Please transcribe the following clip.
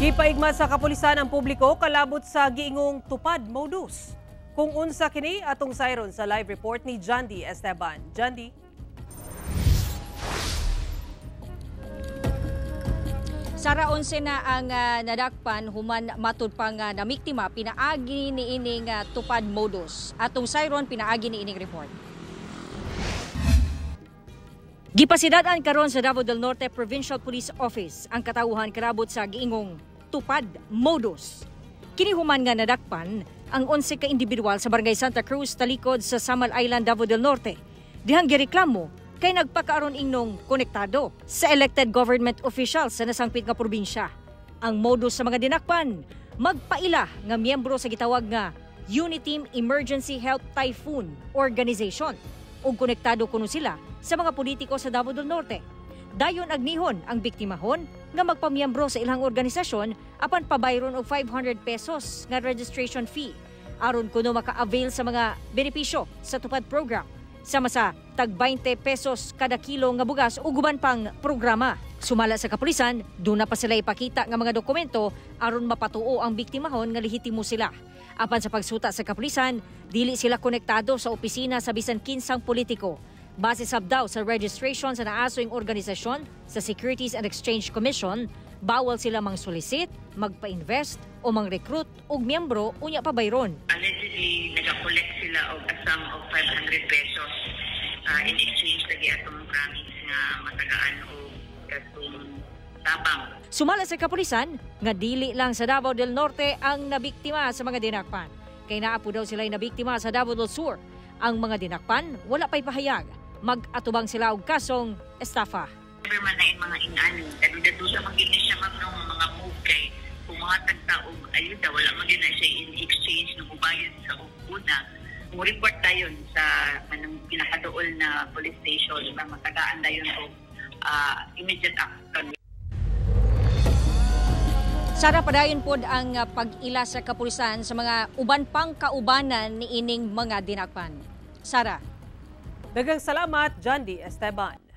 Gipaigma sa kapulisan ang publiko kalabot sa giingong tupad modus. Kung unsa kini, atong sayron sa live report ni Jandy Esteban. Jandy. Sara, 11 na ang nadakpan human matud pa nga namiktima pinaagi ni ining tupad modus. Atong sayron pinaagi ni ining report. Gipasidad-an karon sa Davao del Norte Provincial Police Office ang katawhan kalabot sa giingong tupad modus. Kini human nga nadakpan ang 11 ka individual sa Barangay Santa Cruz, talikod sa Samal Island, Davao del Norte. Dihang gireklamo kay nagpakaaron ingnong konektado sa elected government officials sa nasangpit nga probinsya. Ang modus sa mga dinakpan, magpaila nga miyembro sa gitawag nga Uniteam Emergency Help Typhoon Organization ug konektado kuno sila sa mga politiko sa Davao del Norte. Dayon agnihon ang biktimahon nga magpamiyembro sa ilang organisasyon apan pabayron og 500 pesos nga registration fee aron kuno maka-avail sa mga benepisyo sa tupad program, sama sa tag 20 pesos kada kilo nga bugas ug uban pang programa. Sumala sa kapulisan, duna pa sila ipakita nga mga dokumento aron mapatuo ang biktimahon nga lehitimo sila. Apan sa pagsuta sa kapulisan, dili sila konektado sa opisina sa bisan kinsang politiko. Base sab daw sa registration sa naasoing organisasyon sa Securities and Exchange Commission, bawal sila mang solicit, magpa-invest o mang-recruit og miyembro unya pabayron. Allegedly, nag-collect sila og a sum of 500 pesos in exchange lagi atong promise nga matagaan og katong tabang. Sumala sa kapulisan nga dili lang sa Davao del Norte ang nabiktima sa mga dinakpan. Kay naa po daw sila'y nabiktima sa Davao del Sur. Ang mga dinakpan wala pa'y pahayag. Mag-atubang sila og kasong estafa. Never man na yung mga ingani. Kaduda-duda man gyud ni siya, ma'am, nung mga move kay kung mohatag ta og ayuda, wala man gyud na siya in exchange nung ubayon sa una. Mo report dayon sa anong pinakaduol na police station para matagaan dayon og immediate action. Sara, padayon pod ang pag-ila sa kapulisan sa mga uban pang kaubanan ni ining mga dinakpan. Sara. Daghang salamat, Jandy Esteban.